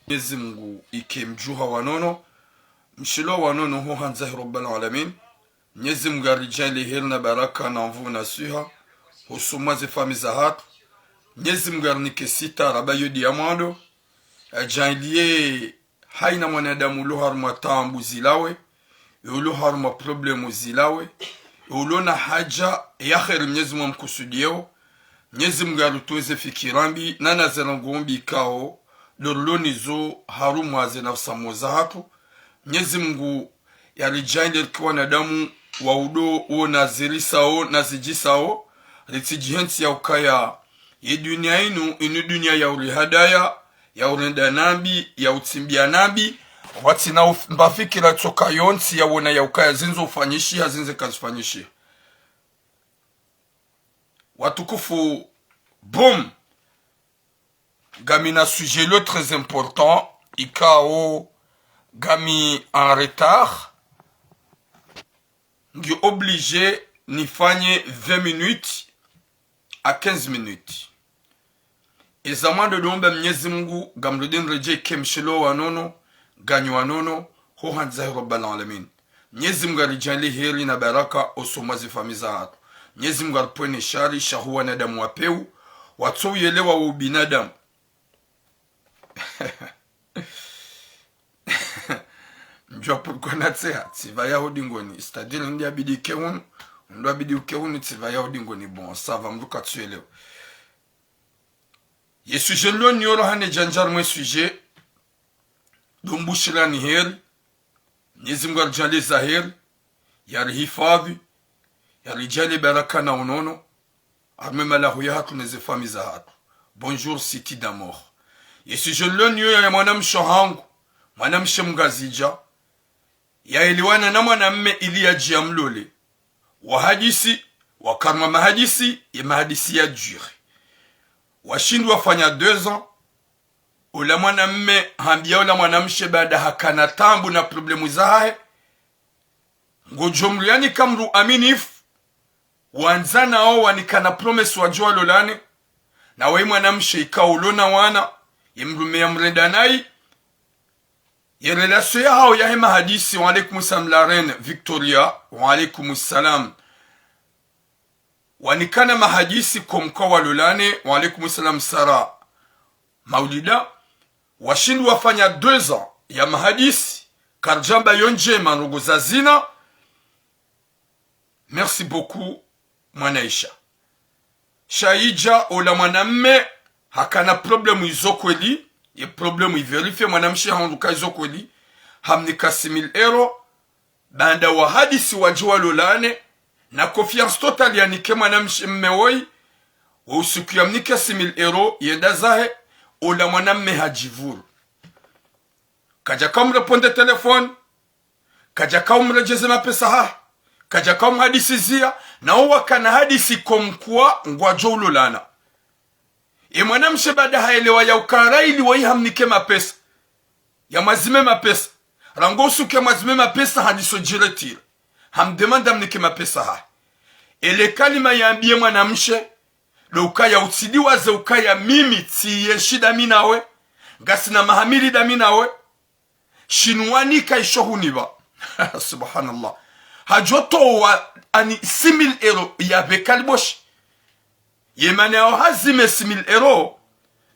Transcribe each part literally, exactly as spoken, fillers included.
Mnyezi Mngu ike mdjuha wa nono, mshilo wa nono ho handza he Rabbal Alamin. Mnyezi Mngu yaridjaanlie heri na baraka na nvuu na swiha, hosoni mwa ze famiyi zahatru. Mnyezi Mngu yarinike sitara ba yo ndiya mwando, yadjaanlie haina mwanadamu ulo harumwa taabu zilawe, ulo harumwa problème zilawe, ulo na haja ya heri Mnyezi Mngu yamkusudiyo. Mnyezi Mngu yaritoweze fikira mbi, na na ze ndrongoo mbi ikao, ndo rilo nazo harumwa ze nafsi zahatru. Mnyezi Mngu yaridjaanlie rike wanadamu wa udo wo na zirisao, na zidjisao, ritsidjihentsi ya ukaya ye dunia inu, inu dunia ya urihadaya, ya urenda nambi, ya utsimbiya nambi. Watsina uf-, mba fikira tsoka yontsi ya wona ya ukaya zindze ufanyishiha, zindze kazifanyishiha. Watukufu, boum. Ngami na sujet lo très important, ikao ngami en retard. Ngi obligé nifanye vingt minutes à quinze minutes. Eza mwando ndo mba Mnyezi Mngu, ngamrudi niredjeyi ke mshilo wa nono, nganyi wa nono, ho handza he Rabbal Alamin. Mnyezi Mngu yaridjaanlie heri na baraka hosoni mwa ze famiyi zahatru. Mnyezi Mngu yaripvwene shari, sha hu wanadamu wa pewu, watso uyelewa wo ubinadamu. Ndjua pourquoi natseha, tsipvaya ho dingoni. C'est-à-dire, ndo yabidi ke hunu, ndo yabidi uke hunu, tsipvaya ho dingoni. Bon, ça va, mndru katsu elewa. Ye sujet nilo nayo ro hane djandja harumwa ye sujet, ndo mbushirani heri. Mnyezi Mngu yaridjaanlie za heri, yarihifadhwi, yaridjaanlie baraka na unono, harumwa ye mahala yahatru ne ze famiyi zahatru. Bonjour, City d'Amour. Ye sujet nilo nayo ya mwanamshe hangu, mwanamshe mngazidja, yaelewana na mwanamme ili yadje yamlole. Wahadisi, waka harumwa mahadisi, ye mahadisi ya duré. Washindi wafanya deux ans, ola mwanamme hambiya ola mwanamshe baada hakana taabu na problème zahahe, ngodjo mliyani ka mdru aminifu, wandzana wo wanikana promesse wadjo walolane, na waye mwanamshe ikao ulo na wana, ye mdrume yamrenda nayi, ye relation yahao yahe mahadisi, wa alaykum salam la reine Victoria, wa alaykum salam. Wanikana mahadisi comme quoi walolane, wa alaykum salam Sarah Maulida. Washindi wafanya deux ans ya mahadisi, karidjamba yo ndjema ndrongo za zina. Merci beaucoup, Mwanaisha. Sha idja ola mwanamme hakana problème izo kweli, ye problème ivérifié, mwanamshe haondoka izo kweli, hamnika six mille euros, baanda wahadisi wadje walolane, na confiance totale yanike mwanamshe mme woyi, wo usiku yamnike six mille euros, yenda zahe, ola mwanamme hadjivuru. Kadjaka umrépondre téléphone, kadjaka umredjeze mapesa hahe, kadjaka umhadisi ziya, na wo wakana hadisi comme quoi ngwadjo ulolana. Ye mwanamshe baada haelewa ya ukaya ili woyi hamnike mapesa, yamwazime mapesa. Rangu usiku yamwazime mapesa, handiso djiretire. Hamdemande amnike mapesa hahe. Ele kalima yambiye mwanamshe, ndo ukaya utsidiwaze ukaya mimi tsiyenshi dami nawe, ngasina maha mili dami nawe, shinu wanika isho hunipva. Subhanallah. Hadjo towa ani six mille euros yapve kaliboshi. Ye mana yaho hazime six mille euros,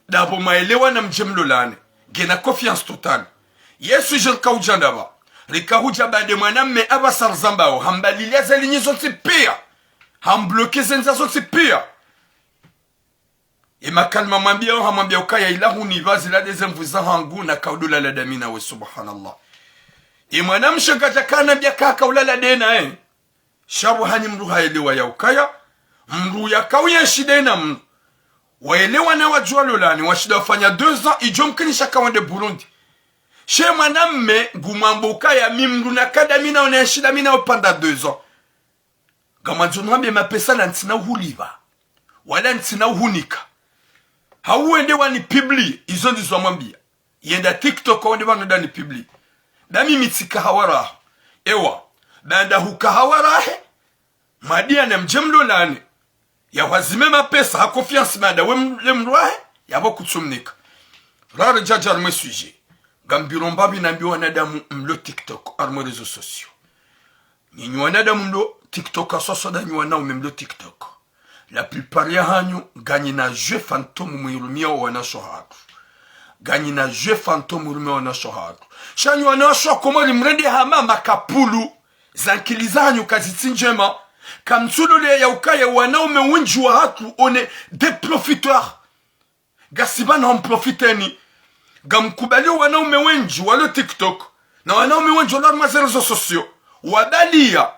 ndapvo mwaelewana mdje mlolane. Ngena confiance totale. Ye sujet rika hudja ndapva. Rika hudja baanda ye mwanamme apvasa rizambao, hambaliliya ze ligne zontsi piya. Hambloqué ze ndzia zontsi piya. Ye makalima mwambiyao, hamwambiya ukaya ila hunipva zila nde ze nvuu zahangu, naka udolala dami nawe, subhanallah. Ye mwanamshe kadjaka hanambiya kaka ulala dena, eh. Sha pvo hanyi mdru haelewa ya ukaya, mdru yaka uyenshi dena mdru. Waelewana wadjo walolane, washinda wafanya deux ans, idjo mkinisha ka wende Burundi. She mwanamme, ngumwambo ukaya mi mdru naka dami nawe, nayenshi dami nawe pendant deux ans. Ngamwandzo nuhambe mapesa la ntsina uhulipva. Wala ntsina uhunika. Hau wende wanipublie, izo ndizo wamwambiya. Yenda TikTok wende pvanu wende wanipublie. Dami mi tsika hawara haho. Ewa, baanda huka hawara hahe, mwadiya na mdje mlolane. Yahwazime mapesa ha confiance baanda we m-, le mdru wahe, yapvo kutsumnika. Raredjeyi harumwa ye sujet. Ambiro mbapvi nambiyo wanadamu mlo TikTok, harumwa réseaux sociaux. Nyinyi wanadamu mlo TikTok, haswaswa ndanyi wanaume mlo TikTok. La plupart yahanyu, nganyina jeu fantôme mwirumiao wanawashe wahatru. Nganyina jeu fantôme mwirumiao wanawashe wahatru. Sha nyi wanawashe wa Komori mrende hama makapulu. Ze ankili zahanyu kazitsi ndjema. Kamtsulole ya ukaya wanaume wendji wahatru, on est des profiteurs. Ngasi pvanu hamprofiteni. Ngamkubaliyo wanaume wendji walo TikTok, na wanaume wendji walo harumwa ze réseaux sociaux, wabaliya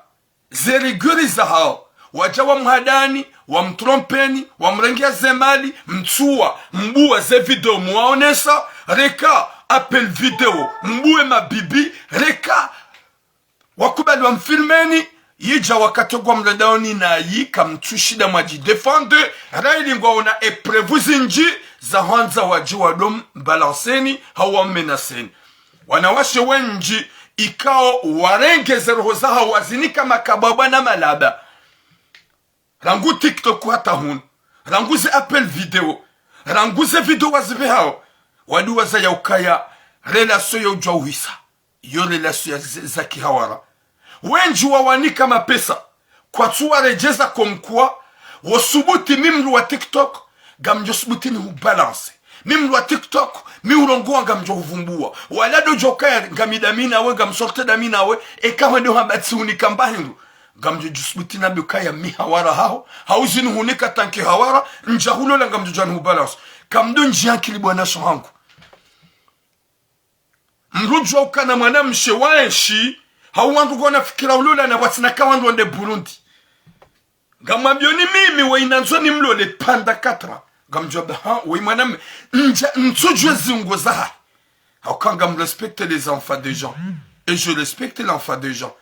ze rigueur zahao, wadja wamhadani, wamtrompeni, wamrengea ze mali, mtsuwa, mbuwa ze video muwaonesa, reka appel vidéo, mbuwe mabibi, reka wakubali wamfilmeni, yidja wakati ngwamrendao ni nayi, kamtsushinda mwadji défendre, rayili ngwaona épreuve zindji, za hwandza wadje wado mbalanseni, hau wammenaceni. Wanawashe wendji, ikao warenge ze roho zahao wazinika makabwabwa na malaba. Rangu TikTok hata hunu. Rangu ze appel vidéo. Rangu ze video wazipvehao. Waduwaza ya ukaya relation yo udjwa uhisa. Yo relation ya ze-, za kihawara. Wendji wawanika mapesa. Kwatsu waredjeza comme quoi, wosubuti mi mdru wa TikTok, ngamdjo subuti nihubalance. Mi mdru wa TikTok, mi urongowa ngamdjo huvumbuwa. Wala ndo djo kaya ngami dami nawe, ngamsorte dami nawe, eka hwende hamba tsi hunika mba hindru. Ngamdjo djusubuti nambe ukaya mi hawara haho, hau zinu hunika tanki hawara, ndja hulola ngamdjo djani hubalance. Kamdo ndji ankili bwana sho hangu. Mdru djuwa ukana mwanamshe waenshi, hau wandru ngwana fikira ulolana watsina ka wandru wende Burundi. Ngamwambiyo ni mimi, weyi nandzo nimlole pendant quatre ans. Ngamdjuwa ba, ha, weyi mwanamme, ndja, ntsudjuwe ziungo zahahe. Hauka ngam respecte les enfants des gens. Et je respecte l'enfant des gens.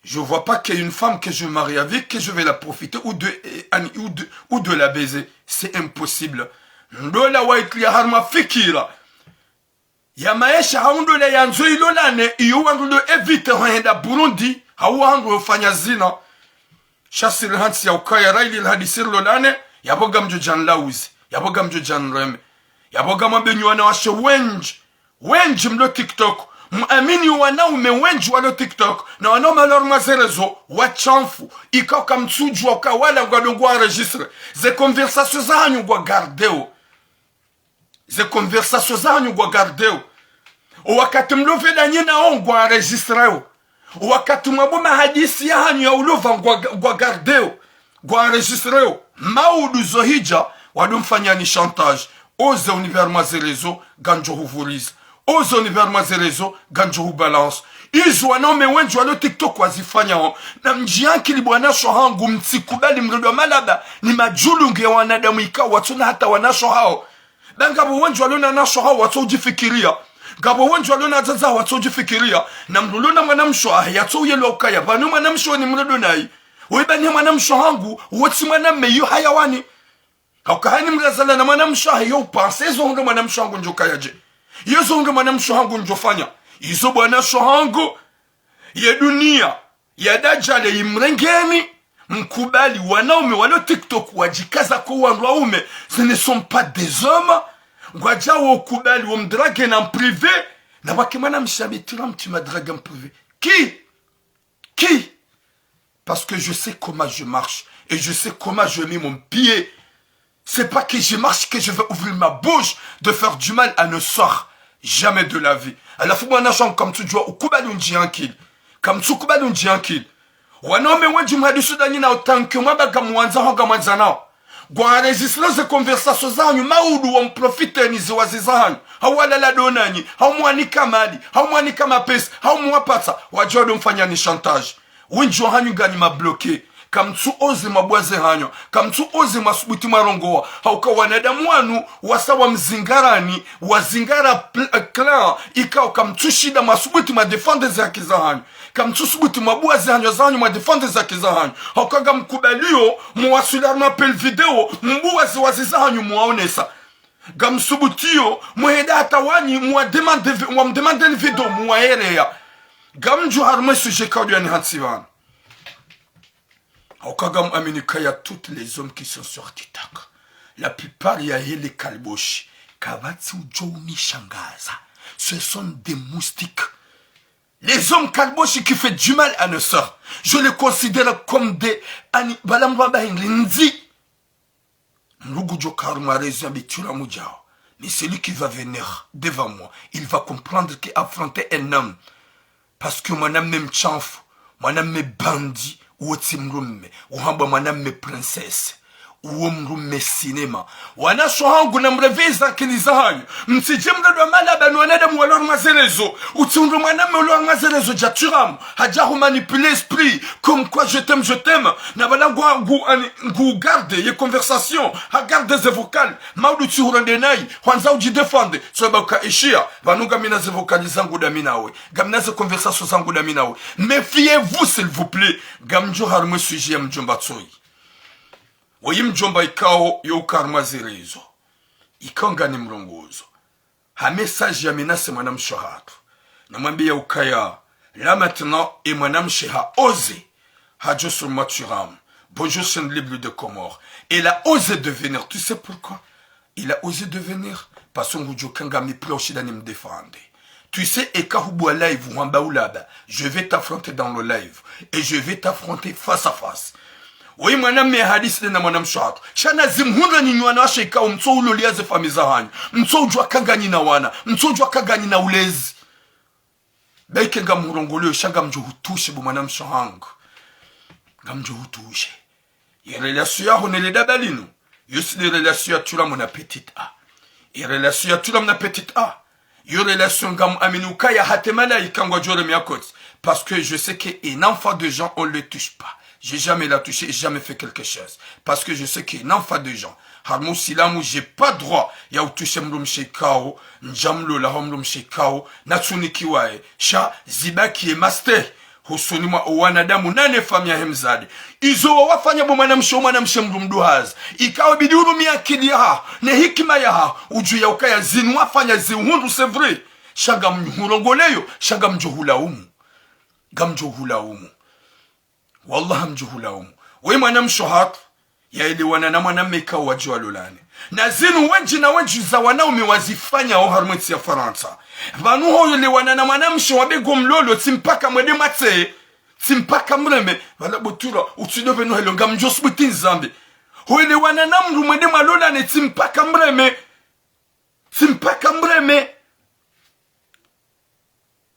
Je vois pas qu'il y a une femme que je me marie avec, que je vais la profiter ou de, euh, ou de, ou de la baiser. C'est impossible. Ndola waitria harumwa fikira ya maesha, hau ndola yandzo ilolane, iyo wandru ndo éviter hwenda Burundi, hau wandru hufanya zina. Sha siri hantsi ya ukaya rayili lahadisi rilolane, yapvo ngamdjo djani lawuzi, yapvo ngamdjo djani reme, yapvo ngamwambe nyi wanawashe wendji, wendji mlo TikTok, mwamini wanaume wendji walo TikTok, na wanaume walo harumwa ze réseaux, washamfu, ikao kamtsudjuwa uka wala ngwado ngwa enregistré. Ze conversation zahanyu ngwa gardéo. Ze conversation zahanyu ngwa gardéo. O wakati mlo pvweda nyi nao ngwa enregistreo. O wakati mwambo mahadisi yahanyu ya ulova ngwa, ngwa gardéo. Ngwa enregistreo. Maudu zo hidja, wado mfanyani chantage. Oze univers mwa ze réseaux, ngamdjo huvuriza. Oze univers mwa ze réseaux, ngamdjo hubalance. Izo wanaume wendji walo TikTok wazifanyao. Na mdji ankili bwana sho hangu, mtsikubali mdru wa malaba, ni madjulungu ya wanadamu ikao watsuna hata wanawashe wahao. Ba ngapvo wendji walona wanawashe wahao watso udjifikiria. Ngapvo wendji walona wadzadze wahao watso udjifikiria. Na mdru ulona mwanamshe wahe yatso uyelewa ukaya pvanu mwanamshe weni mlodo nayi. Weyi ba ni mwanamshe hangu, wotsi mwanamme, iyo hayawani. Hauka hani mdru yazala na mwanamshe wahe yo upanse, izo hundre mwanamshe hangu ndjo kaya dje. Izo hundre mwanamshe hangu ndjo fanya. Izo bwana sho hangu. Ye dunia ya dajale imrengeni, mkubali wanaume walo TikTok wadjikaza ko wandru waume, ce ne sont pas des hommes, ngwadjao ukubali womdrague na privé, na wake mwanamshe abetira mtima drague en privé. Qui ? Qui ? Parce que je sais comment je marche et je sais comment je mets mon pied. C'est pas que je marche que je vais ouvrir ma bouche de faire du mal à nos sœurs. Jamais de la vie. Halafu bwana sho hangu, kamtsudjuwa ukubali undji ankili. Kamtsukubali undji ankili. Wanaume wendji mhadisi ndanyi nao tanki mwamba ngamwandza ho ngamwandza nao. Ngwa enregistré ze conversation zahanyu, maudu wamprofiteni ziwazi zahanyu. Hau walala do nanyi, hau mwanika mali, hau mwanika mapesa, hau mwapatsa, wadjo wado mfanyani chantage. Wendji wahanyu nganyi mabloqué. Kamtsu oze mwabuwa ze hanyu. Kamtsu oze mwasubuti mwarongowa. Hauka wanadamu wanu wasa wamzingarani, wazingara pl-, eh, clan, ikao kamtsushinda mwasubuti mwadéfendre ze haki zahanyu. Kamtsusubuti mwabuwa ze hanyu zahanyu mwadéfendre ze haki zahanyu. Hauka ngamkubaliyo, mwaswili harumwa appel vidéo, mbuwa ziwazi zahanyu mwaonesa. Ngamsubutiyo, mwahenda hata wanyi, mwademande vi-, mwamdemandeni vidéo, mwaeleya. Ngamdjo harumwa sujet kaudjwani hantsi pvanu. Hauka ngamwamini ukaya toutes les hommes qui sont sur TikTok, la plupart ya hele kaliboshi, kapvatsi udjo unishangaza. Ce sont des moustiques. Les hommes kalboshi qui fait du mal à nos sœurs, je les considère comme des ani, bala mramba hindri ndzi. Mdru ngudjo ka harumwa réseau ya bitira mudjao. Mais celui qui va venir devant moi, il va comprendre qu'il affronte un homme. Parce que mwanamme mshamfu, mwanamme bandit, uwo tsi mdrumme, uhambwa mwanamme princesse, uwo mdrumme cinéma. Wanashe wahangu, namreveze akili zahanyu. Mtsidje mdrodwa malaba ni wanadamu walo harumwa ze réseaux. Utsi undru mwanamme ulo harumwa ze réseaux djatiramu. Hadja hu manipuler esprit. Comme quoi je t'aime, je t'aime. Na bala ngu, ngu, ani, ngu garde ye conversation. Ha garde ze vocal. Maudu tsi hurende nayi. Hwandza udji défendre. Tsoba uka ishia. Pvanu ngamina ze vocal zangu dami nawe. Ngamina ze conversation zangu dami nawe. Méfiez-vous, s'il vous plaît. Ngamdjo harumwa sujet ya mdjomba Tsoyi. Woyi mdjomba ikao yo uka harumwa ze réseaux. Ikao ngani mrongozo. Ha message ya menacé mwanamshe hatru. Namwambiya ukaya, là maintenant, e mwanamshe ha osé. Hadjo sur Mathurin. Bonjour, chaîne libre de Comores. Elle a osé de venir. Tu sais pourquoi? Il a osé de venir. Parce que ngudjo ka ngami pula ushinda nimdéfende. Tu sais, eka hubwa live, hwamba ulaba. Je vais t'affronter dans le live. Et je vais t'affronter face à face. Woyi mwanamme hadisi de na mwanamshe hatru. Sha na zimhundra nyinyi wanawashe ikao mtso uloliya ze famille zahanyu. Mtso udjuwa ka nganyi na wana. Mtso udjuwa ka nganyi na ulezi. Baike ngamhurongoloyo, sha ngamdjo hutushe bo mwanamshe hangu. Ngamdjo hutushe. Ye relation yaho ne le daba linu, yo tsi de relation ya tula mna petite A. Ye relation ya tula mna petite A, yo relation ngam amini ukaya hata malaika ngwadjo remeya koti. Parce que je sais que un enfant de gens, on le touche pas. J'ai jamais la touché, jamais fait quelque chose. Parce que je sais qu'un enfant de gens, harumwa usilamu, j'ai pas droit ya utushe mdrumshe ikao ndjamlola ho mdrumshe ikao natsunikiwaye. Sha zibaki ye mastehi hosoni mwa owanadamu nane famille yahe mdzadze. Izo wawafanya bo mwanamshe, o mwanamshe mdru mduhazi. Ikao bidi urumiye akili yahaho, ne hikima yahaho, udjuwe ukaya zinu wafanya ziuhundru, c'est vrai. Sha ngamhurongoleyo, sha ngamdjo hulaumu. Ngamdjo hulaumu. Wallah, ngamdjo hulaumu. Woyi mwanamshe hatru, yaelewana na mwanamme ikao wadji walolane. Na zinu wendji na wendji za wanaume wazifanya oharumwa entsi ya Farantsa. Pvanu hoyelewana na mwanamshe wambe ngomlolo, tsi mpaka mwende mwatseye, tsi mpaka mreme. Pvala butula, utsi do pvenu helo ngamdjo subuti nizambe. Hoyelewana na mdru mwende mwalolane, tsi mpaka mreme. Tsi mpaka mreme.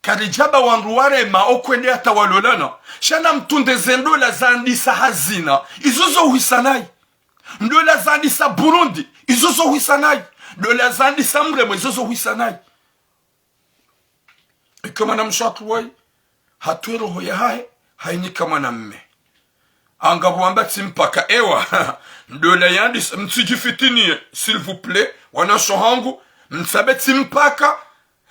Karidjamba wandru warema okwende hata walolana. Sha namtunde ze ndola zandisa ha zina, izo zo uhisa nayi. Ndola zandisa Burundi, izo zo uhisa nayi. Ndola zandisa mremo, izo zo uhisa nayi. Eka mwanamshe hatru woyi hatwe roho yahahe, hayinika mwanamme. Anga pvo wamba tsi mpaka, ewa. Ndola yandisa, mtsidjifitiniye, s'il vous plaît, wanashe hangu, mtsambe tsi mpaka.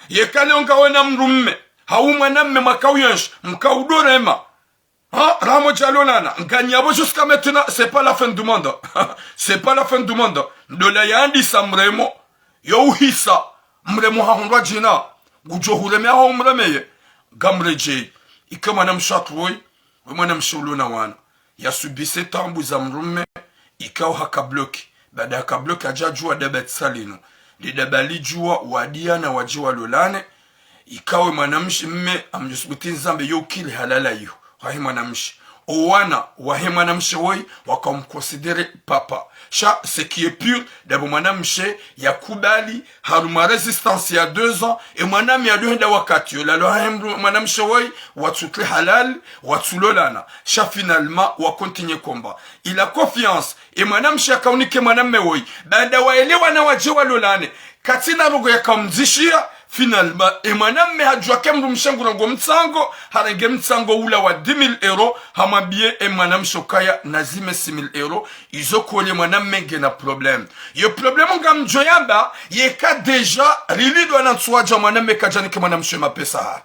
Yeka leo ngawe na mdrumme, hau mwanamme mwakao uyenshi, mkao udorema. Ha, raha mwedja lolana, nganyi yapvo jusqu'à maintenant, c'est pas la fin du monde. C'est pas la fin du monde. Ndola yandisa mremo, yo uhisa, mremo hahundrwa djina, ngudjo huremeya ho umremeye, ngamredjeyi. Eka mwanamshe hatru woyi, we mwanamshe ulo na wana, yasubise taabu za mdrumme, ikao haka bloqué. Baada haka bloqué hadja djuwa daba tsi linu. Lidaba lidjuwa wadiana wadje walolane, ikao we mwanamshe mme, ngamdjo subuti nizambe yo ukili halala iho. Wahe mwanamshe. Owana wahe mwanamshe woyi, waka umconsidérer papa. Sha, ce qui est pire, ndapvo mwanamshe yakubali, harumwa résistance ya deux ans, e mwanamme yadohenda wakati yo, lalo hahe mdru, mwanamshe woyi, watsutre halal, watsulolana. Sha finalement, wa continuer combat. Il a confiance, e mwanamshe yakaunike mwanamme woyi. Baada waelewana wadje walolane, katsina rogo yakamdzishiya, finalement, e mwanamme hadjuwa ke mdrumshe ngurengo mtsango, harenge mtsango ula wa dix mille euros, hamwambiye e mwanamshe ukaya nazime six mille euros, izo kole mwanamme ngena problème. Yo problème ngamdjo yamba, yeka déjà, rilidwa na ntsu wadja mwanamme kadjanike mwanamshe mapesa ha.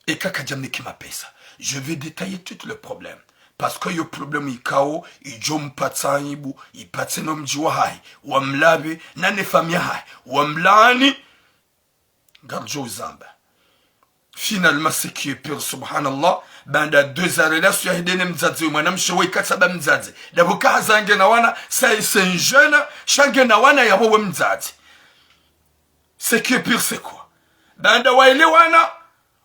Eka kadjamnike mapesa. Je vais détailler tout le problème. Parce que yo problème ikao, idjo mpatsa aibu, ipatse no mdji wahahe, wamlapve, nane famille yahahe, wamlaani, ngaridjo uzamba. Finalement, ce qui est pire, subhanallah, baanda deux ans relation yahe ndene mdzadze, we mwanamshe woyi katsamba mdzadze. Ndapvo kahazaa ngena wana, ça c'est un jeune, sha ngena wana yapvo we mdzadze. Ce qui est pire, c'est quoi? Baanda waelewana,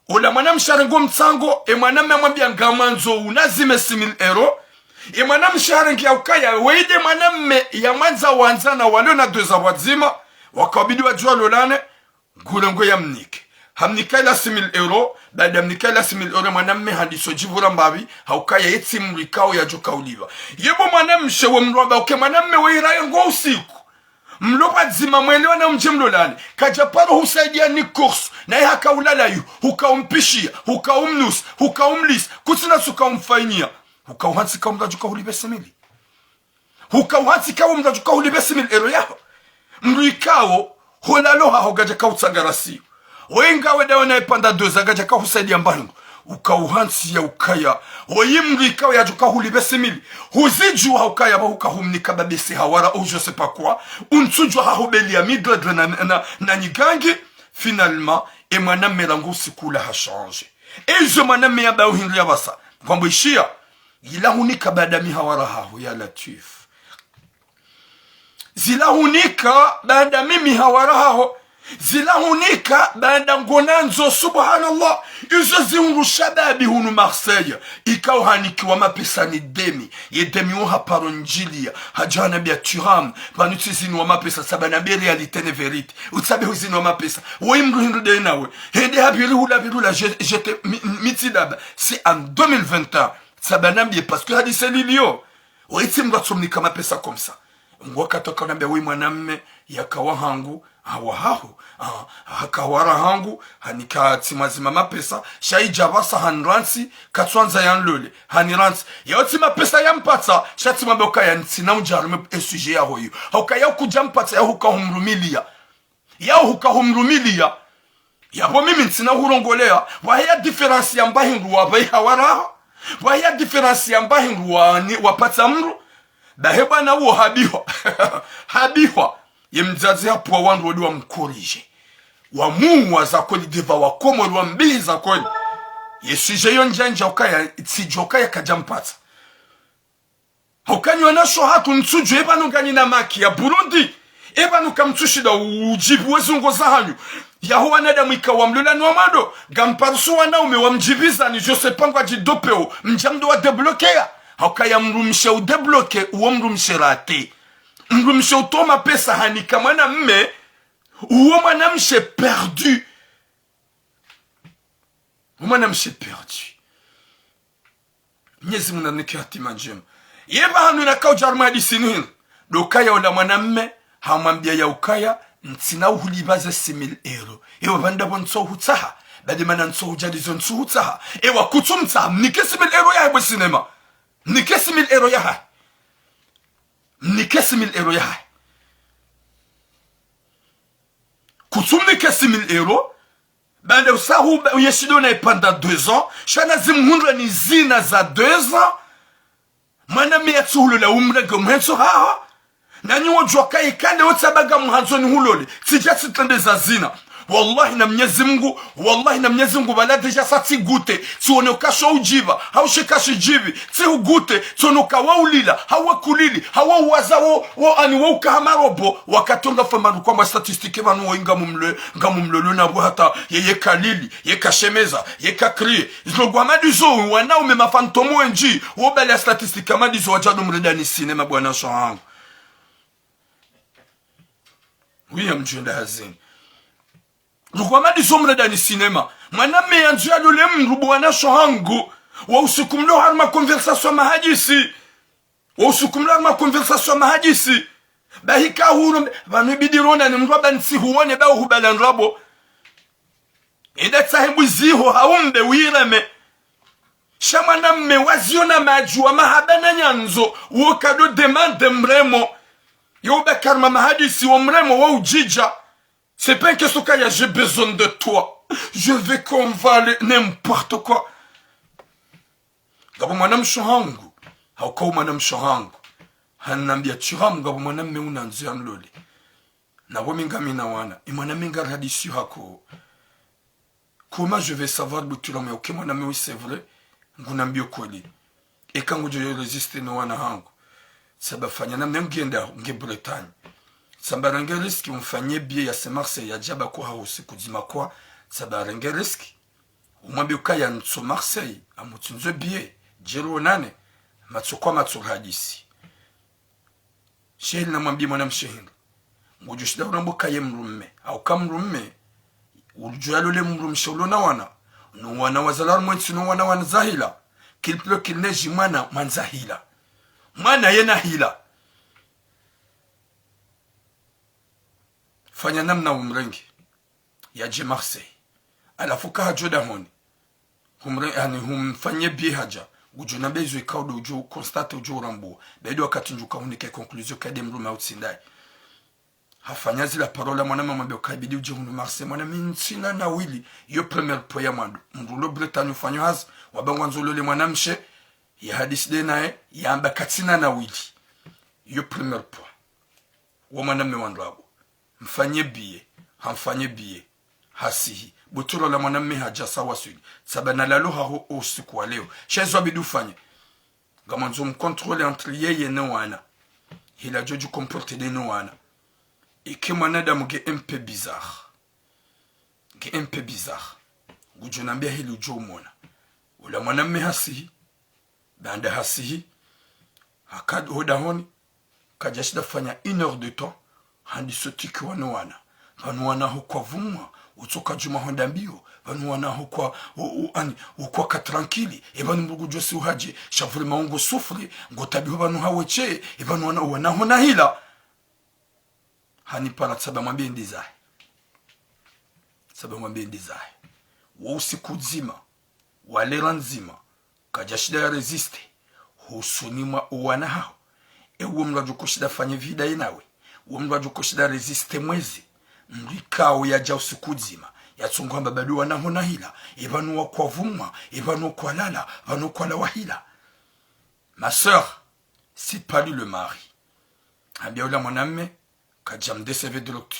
ola mwanamshe harenge o mtsango, e mwanamme hamwambia ngamwandzo unazime six mille euros. E mwanamshe harenge ya ukaya, weye nde mwanamme ya mwandza wandzana walio na deux ans pvwadzima, wakabidi wadjuwa lolane, ngurengwe yamnike. Hamnika ila six mille euros, baanda yamnika ila six mille euros, mwanamme handiso djivura mbapvi, ha ukaya ye tsi mdru ikao yadjo kaulipva. Yebo mwanamshe we mdru amba uke mwanamme we iraye ngo usiku. Mlo pvwadzima mwelewana mdje mlolane. Kadja paro husaidia ni course. Naye haka ulala yu. Huka umpishia. Huka umnusa. Huka umlisa. Kutsina suka umfanyia. Huka uhantsi ka mdru adjo kahulipve six mille. Huka uhantsi ka mdru adjo kahulipve six mille euros yaho. Mdru ikao, holalo haho kadja kautsangarasi. Wenga weda wena ipanda deux ans kadja kahusaidia mba hindru. Uka uhantsi ya ukaya. Oyi mdru ikao yadjo kahulipve six mille. Huzidjuwa ha ukaya ba huka humnika babese hawara ou je sais pas quoi. Untsudjuwa hahubeli ya midredre na, na, na nyigangi. Finalement, e mwanamme rangu usiku ula ha change. E izo mwanamme yamba uhindru ya pvasa. Ngwambo ishiya. Zila hunika baanda mi hawara haho ya Latwif. Zila hunika baanda mimi hawara haho. Zila hunika baanda ngonandzo, subhanallah. Izo zihundru shababi hunu Marseille. Ikao hanikiwa mapesa ni demi. Ye demi wo haparo ndjilia. Hadja hanambia Thuram. Pvanu tsi zinu wa mapesa. Tsamba nambe réalité ne vérité. Utsabe huzinu wa mapesa. Woyi mdru hindru de nawe. Hende hapviri hula pviri hula. Je, je te, mi, mi tsi daba. C'est en deux mille vingt et un. Tsamba nambie parce que hadise lilio. Wetsi mdru atsomnika mapesa comme ça. Ngo wakati waka unambia we mwanamme yaka wa hangu, ha wa haho, ha, haka hawara hangu, hanika tsi mazima mapesa, sha idja pvasa hanirantsi, katswandza yanilole, hanirantsi. Yao tsi mapesa yampatsa, sha tsi mwambe ukaya ntsina udjarume e sujet yaho iyo. Ha ukaya ukudja mpatsa, yao huka humrumilia. Yao huka humrumilia. Yapvo mimi ntsina hurongolea, pvwaheya différence ya mba hindru wa pvayi hawara haho, pvwaheya différence ya mba hindru wa ni, wapatsa mdru, bahe bwana uwo habihwa. Habihwa. Ye mdzadze hapvuwa wandru wodi wamkorije. Wamuwa za kweli deva wa Komori wambihi za kweli. Ye sujet yo ndjandja ukaya, tsidjo ukaya kadja mpatsa. Hauka nyi wanashe hatru ntsudjuwa, epvanu nganyina maki ya Burundi. Epvanu kamtsushinda udjibu we zungo zahanyu. Yaho wanadamu ikao wamlola ni wa mwando. Ngamparisa wanaume wamdjibizani, je sais pas ngwadjidopeo, mdja mdo wa débloquer. Hauka ya mdrumshe udébloquer, uwo mdrumshe raté. Mdrumshe utowa mapesa hanika mwanamme, uwo mwanamshe perdu. Uwo mwanamshe perdu. Mnyezi Mungu nanike hatima ndjema. Ye pvahanu naka udja harumwa hadisi inu hindru. Ndo ukaya ola mwanamme, hamwambia ya ukaya, ntsina uhulipva ze six mille euros. Ewa pvanda pvo ntso hutsaha. Badi mana ntso hudjalizo ntso hutsaha. Ewa kutsumtsaha, mnike six mille euros yahe bwe sinema. Mnike six mille euros yahe. Mnike six mille euros yahe. Kutsumnike six mille euros. Bande usahu ba, uyeshido na ipanda deux ans, sha na zimhundra ni zina za deux ans. Mwanamme yatsuhulole umrenge mhentso haha. Nanyi wodjuwa kayi kande wotsamba ngamhandzo nihulole. Tsidja tsitrende za zina. Wallahi na Mnyezi Mungu, wallahi na Mnyezi Mungu, pvala déjà sa tsigute. Tsiwone ukasho udjiba, hau she kashidjibi. Tsihugute, tsiwone uka waulila, hau wakulili, hau wauwaza wo, wo ani wo uka hama robo. Wakati wo ngafamba nukwamba statistique pvanu woyi ngamumlo, ngamumlolo na pvo hata, ye, ye kalili, ye kashemeza, ye kakrie. Zilongo hama ndizo, wanaume mafantomu wendji, wo bali ya statistique hama ndizo wadjado mredani sinema bwana sho hangu. Wiya mdjwenda hazini. Zilongo hama ndizo mredani sinema. Mwanamme yandzo yalole mdru bwana sho hangu. Wa usiku mlo harumwa conversation mahadisi. Wo usiku mlo harumwa conversation mahadisi. Bahi kahuru, pvanu ibidi rona ni mdru amba ntsihuwone, ba uhubala ndrabo. Enda tsahe mbuzi ho haumbe wireme. Sha mwanamme waziona madjuwa mahaba na nyandzo, wo kado demande mremo. Yo uba harumwa mahadisi wo mremo wo udjidja. C'est pas une question kaya j'ai besoin de toi. Je veux qu'on va aller n'importe quoi. Ngapvo mwanamshe hangu, hauka wo mwanamshe hangu, hanambia Thuram, ngapvo mwanamme unandzo yamlole. Na pvo mi ngamina wana, i mwanamme ngarihadisi hako. Comment je vais savoir bu Thuram ya uke mwanamme oui c'est vrai, ngunambio kweli. Eka ngudjo yo résister no wana hangu. Tsamba fanya namna ngienda nge Bretagne. Tsamba range risque umfanye billet ya se Marseille ya djaba ko hausi kudzima kwa Tsaba renge risque. Umwambie ukaya ntso Marseille, amutsindze billet, djeri wonane, matso kwa matso hadisi. Sheheli namwambie mwanamshe hindri. Ngudjo shinda urambwa ukaya mdrume. Hauka mdrume, udjo yalole mdrumshe ulo na wana. No wana wazalwa harumwa entsi no wana wa ndzahila. Qu'il pleuve qu'il neige mwana mwa ndzahila. Mwana yena hila. Fanya namna umrenge yadje Marseille. Halafu ka hadjo dahoni. Humre, yaani, humfanye billet hadja. Ngudjo na besoin ikao ndo udjo constater udjo urambua. Baidi wakati ndjo ka hunike conclusion kade mdrume au tsi ndaye. Hafanya zila parole mwanama mwambie ukaya ibidi udje hunu Marseille. Mwanama ntsina na wili. Yo premier point ya mwando. Mdru ulo Bretagne ufanya hazi. Wamba ngwandzo ulole mwanamshe. Ya hadisi nde naye. Yamba katsina na wili. Yo premier point. Wo mwanamme wandru abo. Mfanye billet, hamfanye billet, hasihi. Buturo la mwanamme hadja sa waswili. Tsaba na lalo haho o usiku wa leo. Sha izo yabidi ufanye. Ngamwandzo mcontrôler entre yeye no wana. Hila djo dji comporter nde no wana. Ike mwanadamu nge un peu bizarre. Nge un peu bizarre. Ngudjo nambia hili udjo umona. Ula mwanamme hasihi. Baanda hasihi, haka ho dahoni, kadja shinda fanya une heure de temps, handi sotikiwa no wana. Pvanu wana hukwa vumwa, utsoka djuma honda mbio, pvanu wana hukwa, u, u, ani, hukwa ka tranquille, e pvanu mbugu djosi uhadje, sha vraiment ngo souffrir, ngo tabiho pvanu hawetshe, e pvanu wana, wana hona hila. Hanipara tsaba mwambie nde zahe. Tsaba mwambie nde zahe. Wo usiku ndzima, wa lera ndzima, kadja shinda ya résister, hosoni mwa owana haho. E wo mdru adjo ko shinda fanye vida ye nawe. Wo mdru adjo ko shinda résister mwezi. Mdru ikao yadja usiku ndzima, yatsongo hamba bado wana hona hila. E pvanu wakwa vumwa, e pvanu kwalala, pvanu kwalawa hila. Ma sœur, c'est pas lui le mari. Hambia ula mwanamme, kadja mdécever direct.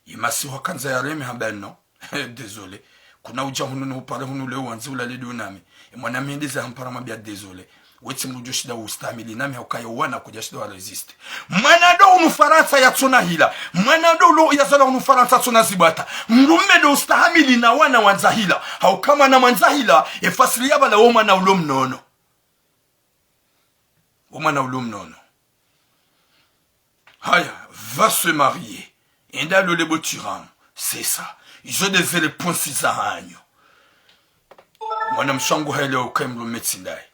Ye masihu hakandza yareme hamba non. Désolé. Kuna udja hunu no upare hunu leo wandzi ulale ndo nami. E mwanamme ndeze hampara mwambia désolé. We tsi mdru djo shinda ustahamili nami hauka yo wana kudja shinda wa résister. Mwana ndo unu Farantsa yatsona hila. Mwana ndo ulo yazalwa unu Farantsa yatsona zibwata. Mdrume ndo ustahamili na wana wa ndzahila. Hauka mwana mwa ndzahila, e fasiri ya pvala wo mwana ulo mnono. Wo mwana ulo mnono. Haya, va se marier. Enda lole bo tiramu. C'est ça. Izo ndeze réponse zahanyu. Mwanamshe wangu haelewa ukaya mdrume tsi ndaye.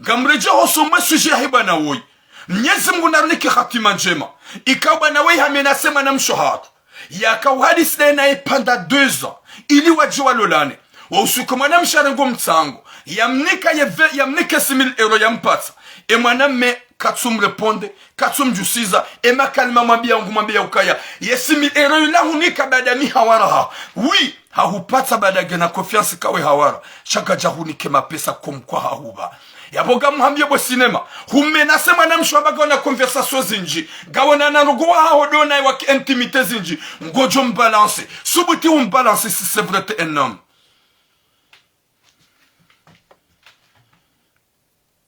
Ngamredjeo hosoni mwe sujet yahe bwana woyi. Mnyezi Mungu narinike hatima ndjema. Ikao bwana woyi hamenacé mwanamshe hatru. Yaka uhadisi naye pendant deux ans. Ili wadje walolane. Wo usiku mwanamshe harenge o mtsango. Yamnika ye ve-, yamnika six mille euros yampatsa. E mwanamme katsumrépondre, katsumdjusiza. E makalima mwambia ngumwambia ukaya. Ye six mille euros yila hunika baada mi hawara ha. Oui, hahupatsa baada ngena confiance kawe hawara. Sha kadja hunike mapesa comme quoi hahupva. Yapvo ngamhambie bo cinéma. Humenacé mwanamshe wamba ngawona conversation zindji. Ngawona na ndrongoo wahaho ndo naye wa ki intimité zindji. Ngodjo mbalancer. Subuti umbalancer si c'est vrai t'es un homme.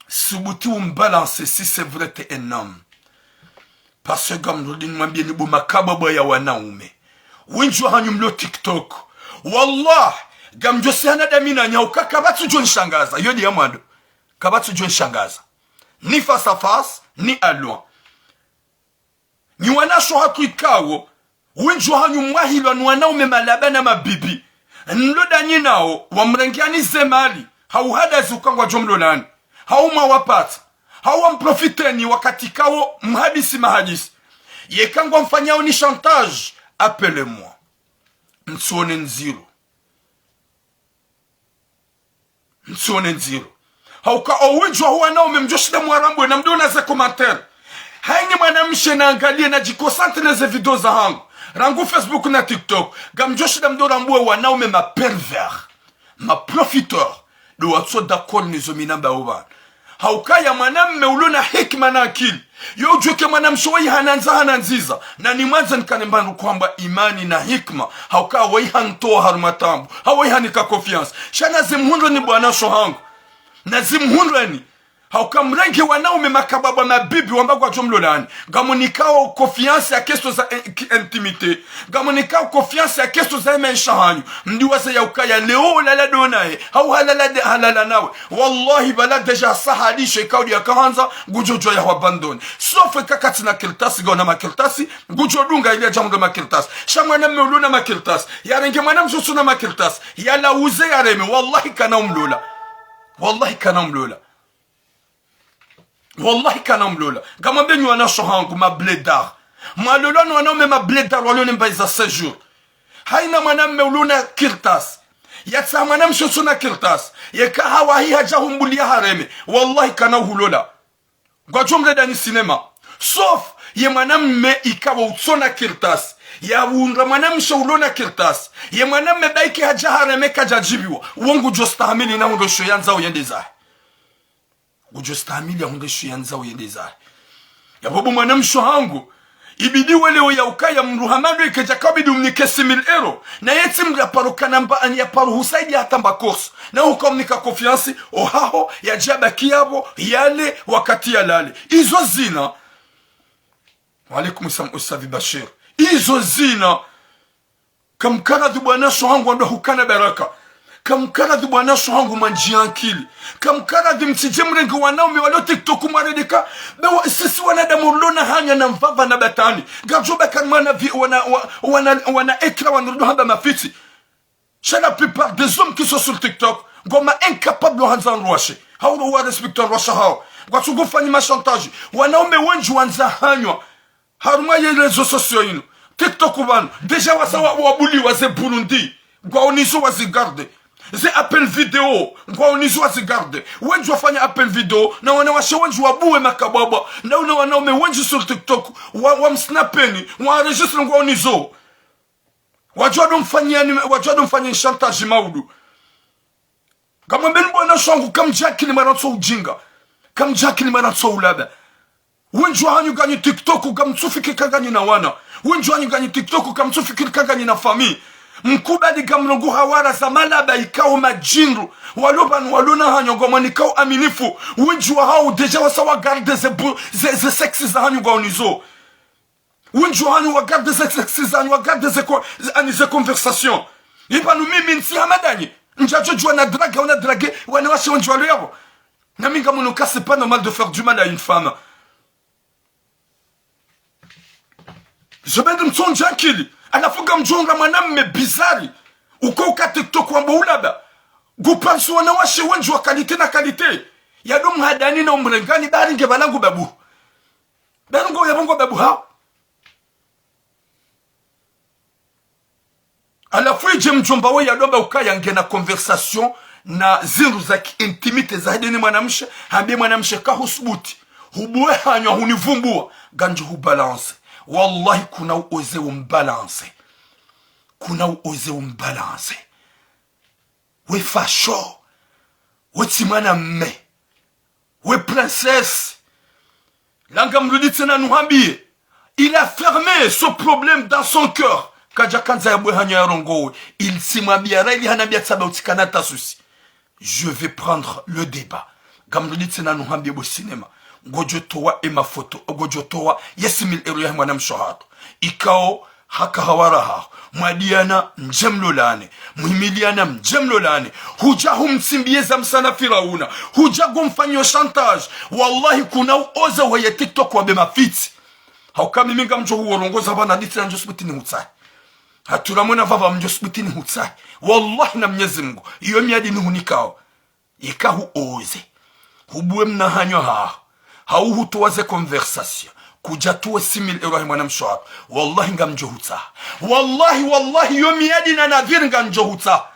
Subuti umbalancer si c'est vrai t'es un homme. Parce que ngamrudi nimwambie ni bo makababa ya wanaume. Wendji wahanyu mlo TikTok. Wallah, ngamdjo sihana dami nanyi hauka kapvatsi djo nishangaza. Yo ndi ya mwando. Kapvatsi djo nishangaza. Ni face à face, ni à loin. Nyi wanashe hatru ikao, wendji wahanyu mwahilwa ni wanaume malaba na mabibi. Nlo danyi nao, wamrengeani ze mali, hau hadazi uka ngwadjo mlolani, hau mwawapatsa, hau wamprofiteni wakati ikao mhadisi mahadisi. Yeka ngwamfanyao ni chantage, appelez-moi. Ntsione ndziro. Ntsione ndziro. Hauka owendji waho wanaume mdjo shinda mwarambue na mdjo ona ze commentaire. Hayini mwanamshe naangalie nadjiconcentre ne ze video zahangu. Rangu Facebook na TikTok. Ngamdjo shinda mdjo rambue wanaume ma pervers. Ma profiteurs. Ndo watso d'accord nizo mi nambao pvanu. Haukaya mwanamme ulo na hikima na akili. Yo udjuwe ke mwanamshe wayi hana ndza hana ndziza. Na nimwandza nikane mbandru kwamba imani na hikima. Haukaya wayi hantowa harumwa taabu. Hawayi hanika confiance. Sha nazimhundreni bwana sho hangu. Nazimhundreni. Hauka mrenge wanaume makababa mabibi wamba ngwadjo mlolani. Ngamonikao confiance ya question za in-, ki-, intimité. Ngamonikao confiance ya question za maesha hanyu. Mdiwaze ya ukaya leo ulala ndo naye. Hau halala de-, halala nawe. Wallahi bala déjà sahalishe kauli ya kahandza ngudjo djuwa ya hwabandoni. Sauf eka katsina kartasi, ngauna makartasi, ngudjo dunga ili yadje hundre makartasi. Sha mwanamme ulona makartasi. Yarenge mwanamshe utsuna makartasi. Yalauze yareme. Wallahi kana umlola. Wallahi kana umlola. Wallahi kana umlola. Ngamwambieni wanasho hangu mablédard. Mwalolwa ni wanaume mablédard walona mbayi za séjour. Haina mwanamme ulona kartasi. Yatsaha mwanamshe utsuna kartasi. Yeka hawahi hadja humbuliya hareme. Wallahi kana uhulola. Ngwadjo mredani cinéma. Sauf ye mwanamme ikao utsona kartasi. Yahundra mwanamshe ulona kartasi. Ye mwanamme baike hadja hareme kadjadjibiwa. Wo ngudjo stahamili na hundre sho yandzao yende zahe. Ngudjo stahamili ya hundre sho yandzao yende zahe. Yapvo bo mwanamshe hangu, ibidi welewe ya ukaya mdru hama ndo ike djaka ubidi umnike six mille euros. Na yetsi mdru ya paro kana mba, ani ya paro husaidia hata mba course. Na uka umnika confiance, ohaho, yadje yabaki yapvo, yale, wakati yalale. Izo zina. Wa alaikum salam, Ustadhi Bashir. Izo zina. Kamkaradhi bo wanasho hangu wandru hukana baraka. Kamkaradhi bo wanasho hangu mwandjiya ankili. Kamkaradhi mtsidje mrenge wanaume walo TikTok mwaredeka. Be wa, sisi wanadamu ulona hanya na mvava na batani. Ngadjo baka mwana vi-, wana, wa-, wana, wana écran wanu ndo hamba mafitsi. Sha la plupart des hommes qui sont sur TikTok, ngwao ma incapable handza wandru washe. Hau wa respecter wandru washe hao. Ngwatsungu fanyi ma chantage. Wanaume wendji wandza hanywa. Harumwa ye réseaux sociaux inu. TikTok pvanu. Déjà wasa wa, wabuliwa ze Burundi. Ngwaonizo wazigarde. Ze appel vidéo. Ngwaonizo wazigarde. Wendji wafanya appel vidéo. Na wanawashe wendji wabuwe makabwabwa. Na una wanaume wendji sur TikTok. Wa, wamsnapeni. Waenregistre ngwaonizo. Wadjuwa ndo mfanyani, wadjuwa ndo mfanyani chantage maudu. Ngamwambeni bo wanasho hangu kamdja akili mara ntso ujinga. Kamdja akili mara ntso ulaba. Wendji wahanyu nganyi TikTok, kamtsufikiri ka nganyi na wana. Wendji wahanyu nganyi TikTok, kamtsufikiri ka nganyi na famille. Mkubali ngamrongoa hawara za malaba ikao madjindru. Walo pvanu walona hanywa ngwamwanikao aminifu. Wendji wahao déjà wasa wagarde ze bu-, ze, ze sexe zahanyu ngwaonizo. Wendji wahanyu wagarde ze sexe zahanyu, wagarde ze ko-, ze, ani ze conversation. Ipvanu mimi ntsi hama ndanyi. Ndjadjo djuwa na drague, una drague, wanawashe wendji walo yapvo. Na mi ngamwono ka c'est pas normal de faire du mal à une femme. Zo bende mtsondja ankili. Halafu ngamdjo hundra mwanamme bizarre. Uko uka TikTok wambo ulaba. Nguparisi wanawashe wendji wa qualité na qualité. Yado mhadani na umrengani, bari nge pvala ngu babu. Bari ngo yapvo ngo babu hao. Halafu idje mdjomba we yado amba ukaya ngena conversation na zindru za ki intimité za hideni mwanamshe, hambe mwanamshe ka husubuti. Hubuwe hanywa hunivumbua, ngamdjo hubalance. Wallahi kuna uoze umbalance. Kuna uoze umbalance. We fasho. We tsi mwanamme. We princesse. Langa mrudi tsena nuhambiye. Il a fermé ce problème dans son cœur. Kadja kandza ya bwe hanywa ya rongowe. Il tsimwambiya ra ili hanambiya tsaba utsikana ta souci. Je vais prendre le débat. Ngamrudi tsena nuhambiye bo cinéma. Ngodjo towa e mafoto. Ngodjo towa ye six mille euros ya mwanamshe hatru. Ikao haka hawara haho. Mwadiana mdje mlolane. Muhimiliana mdje mlolane. Hudja humtsimbiye za msana Firauna. Hudja ngomfanyo chantage. Wallahi kuna uoze weye TikTok wabe mafitsi. Hauka mimi ngamdjo huworongoza pvanu hadisi na ndjo subuti nihutsahe. Hatura mwena pvapva mdjo subuti nihutsahe. Wallahi na Mnyezi Mungu. Iyo miadi nihunikao. Ika huoze. Hubuwe mna hanywa haho. Hau hutowa ze conversation. Kudja towe six mille euros ya mwanamshe hatru. Wallahi ngamdjo hutsaha. Wallahi, wallahi, yo miadi na nadhiri ngamdjo hutsaha.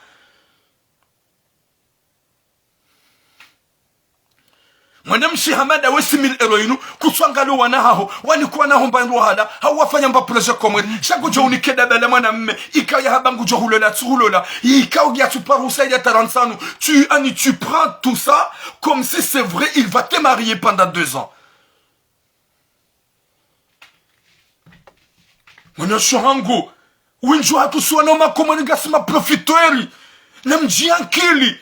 Mwanamshe hama nda we six mille euros inu, kutswangalo wana haho, wanikuwa naho mba ndro hala, hau wafanya mba projet Komori, sha ngodjo unike daba la mwanamme, ikao ya hamba ngudjo hulola, tsu hulola, ikao ya tsu paro husaidia tarantsanu, tu, ani, tu prends tout ça comme si c'est vrai, il va te marier pendant deux ans. Mwanasho hangu, wendji hatru si wana wa Makomori ngasi ma profiteurs, na mdjiankili.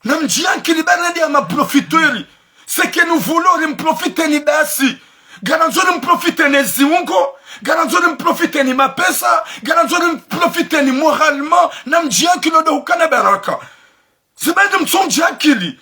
Na mdjiankili baradi ya ma profiteurs. Ce que nous voulons, rimprofiteni basi. Ngarandzo rimprofiteni ziungo, ngarandzo rimprofiteni mapesa, ngarandzo rimprofiteni moralement, namdjiakili ndo hukana baraka. Zibende mtsondjiakili.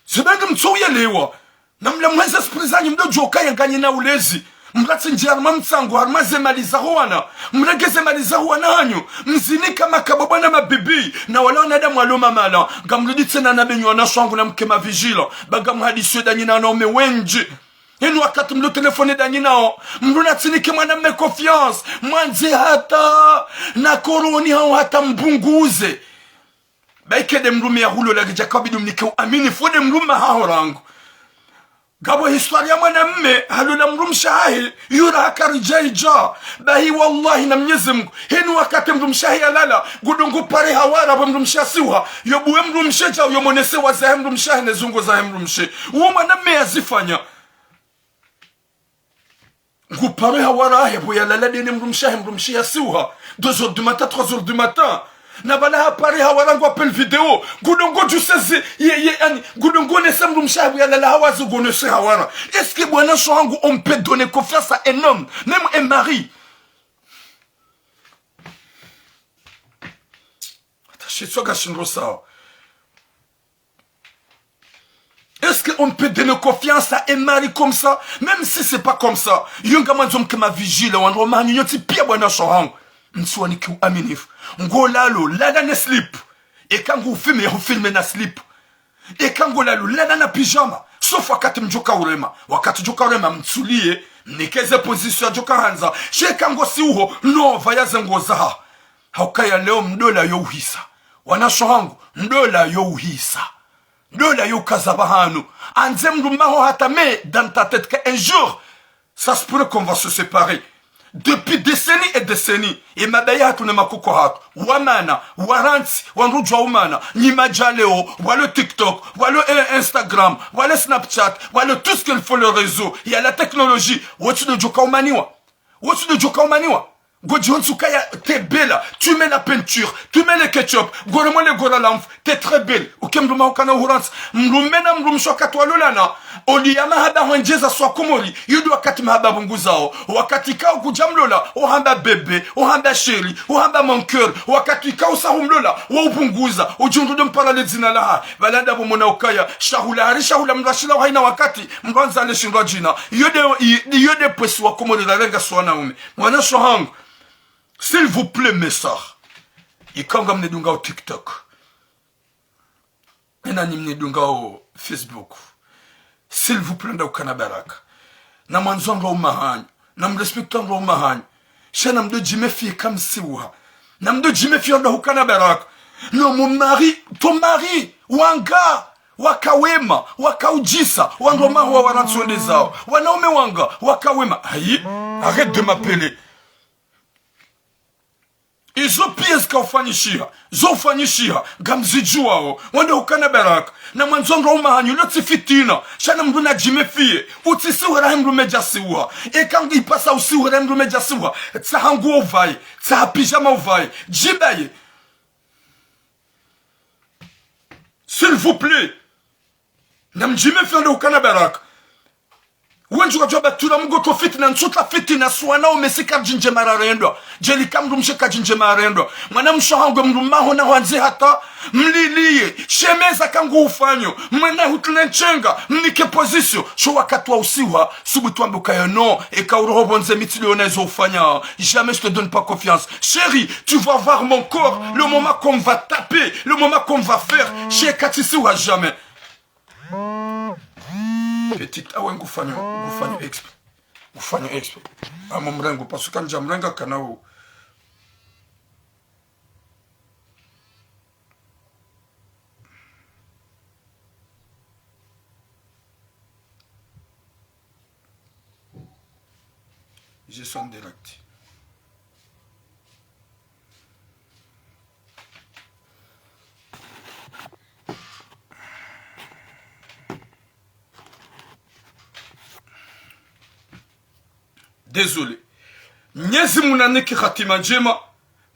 Zibende mtsouyelewa. Namlamweze esprit zanyu mdodjoka yanganyina ulezi. Mratsi ndji harumwa mtsango, harumwa zemali zaho wana. Mrenge zemali zaho wana hanyu. Mzinika makababa na mabibi. Na wala wanadamu walo mamala. Ngamrudi tsena na benyu wanashe wangu namke ma vigilants. Ba ngamhadisiyo danyina wanaume wendji. Inu wakati mdo téléphoner danyinao. Mdo natsinike mwanamme confiance. Mwandze hata na koroni hau hata mbunguze. Bahi eka nde mdrume yahulola ngedjaka bidi umnike uaminifu, nde mdrume haho rangu. Ngapvo histoire ya mwanamme, halola mdrumshe hahe, yura hakaridjaidja. Bahi wallahi na Mnyezi Mngu, heni wakati mdrumshe hahe yalala, ngudo ngo pare hawara, pvo mdrumshe asiuha, yobuwe mdrumshe dja, yomonese wazahe mdrumshe hahe, ne ziungo zahe mdrumshe. Uwo mwanamme yazifanya. Ngu pare hawara hahe, pvo yalala ndene mdrumshe hahe, mdrumshe yasiuha. Deux heures du matin, trois heures du matin. Na pvala hapare hawara ngu appel vidéo. Ngudo ngo djusezi, ye, ye, ani, ngudo ngo nese mdrumshe hahe, pvo yalala hawazi ngo nese hawara. Est-ce que bwana sho hangu, on peut donner confiance à un homme, même un mari? Hata shitswa kashindro sawa. Est-ce qu'on peut donner confiance à un mari comme ça? Même si c'est pas comme ça. Yo ngamwandzo mke ma vigilants, wandru wa mahanyu nyontsi piya bwana sho hangu. Mtsiwanike uaminifu. Ngolalo, lala ne slip. Eka ngu filme, ya ufilme na slip. Eka ngolalo, lala na pyjama. Sauf wakati mdjoka urema. Wakati djoka urema, mtsuliye. Mnike ze position djoka handza. Sha eka ngo siuho, no, pvaya ze ngo zaha. Haukaya leo mdola yo uhisa. Wanasho hangu, mdola yo uhisa. Mdola yo ukaza pvahanu. Andze mdrume haho hata, mais dans ta tête qu'un jour, ça se pourrait qu'on va se séparer. Depuis décennies et décennies, ye mabayi hatru ne makoko hatru, wamana, warantsi, wandru djuwa umana, nyi madjaleo, walo TikTok, walo, eh, Instagram, walo Snapchat, walo tout ce qu'il faut le réseau, il y a la technologie, wotsi ndo djoka umaniwa. Wotsi ndo djoka umaniwa. Ngodjo ntsu kaya, t'es belle, tu mets la peinture, tu mets le ketchup, ngoremwa le gora la mfu, t'es très belle. Uke mdrume haho kana uhurantsi. Mdrume na mdrumshe wakati walolana, oli ya mahaba hwendjeza swa Komori, yo ndo wakati mahaba punguzao. Wakati kao kudja mlola, ohamba bébé, ohamba chéri, ohamba mon cœur. Wakati kao sa humlola, wa upunguza, udjundu ndo mpara le dzina laha. Pvala ndapvo mona ukaya, shahula hari shahula mdru ashila wa haina wakati, mdru andza le shindwa djina. Yo nde, i-, yo nde pvwesi wa Komori rarenga swa wanaume. Mwanasho hangu. S'il vous plaît, mes sœurs. Ikao ngamnidungao TikTok. Ena nyi mnidungao Facebook. S'il vous plaît, ndo hukana baraka. Namwandzo wandru wa umahanyu. Namrespecte wandru wa umahanyu. Sha namdo djiméfier kamsiuha. Namdo djiméfier ndo hukana baraka. Non, mon mari, ton mari, wanga, waka wema, waka udjisa, wandru wa maho wa warantsi wende zao. Wanaume wanga, waka wema. Ayi, arrête de m'appeler. Izo piya zika ufanyishiha, zo ufanyishiha, ngamzidjuwao, wende hukana baraka. Namwandzo wandru wa umahanyu, lo tsi fitina, sha na mdru nadjiméfier, utsisiuhe rahe mdrume djasiuha. Eka ngi ipasa usiuhe rahe mdrume djasiuha, tsaha nguo uvaye, tsaha pyjama uvaye, djibaye. S'il vous plaît. Namdjiméfier ndo hukana baraka. Wendji wadjuwa batura mgoto fitina, ntsuta fitina, swa wanaume si kadjindje mararendwa. Djeli ka mdrumshe kadjindje mararendwa. Mwanamshe hangu mdrume haho na hwandze hata, mliliye, shemeza ka ngu ufanyo, mwena hutule ntsenga, mnike position, sho wakati wa usiuha, subutu wambe ukaya non, eka uroho pvondze mi tsi ndo yona izo ufanya, jamais je te donne pas confiance. Chérie, tu vas voir mon corps, le moment qu'on va taper, le moment qu'on va faire, sha eka tsisiuha jamais. Petite, awe ngufanyo, ngufanyo exprès. Ngufanyo exprès. Amo mrengo, parce que ndja mrenga kana u. Je suis en direct. Désolé. Mnyezi Mungu nanike hatima ndjema.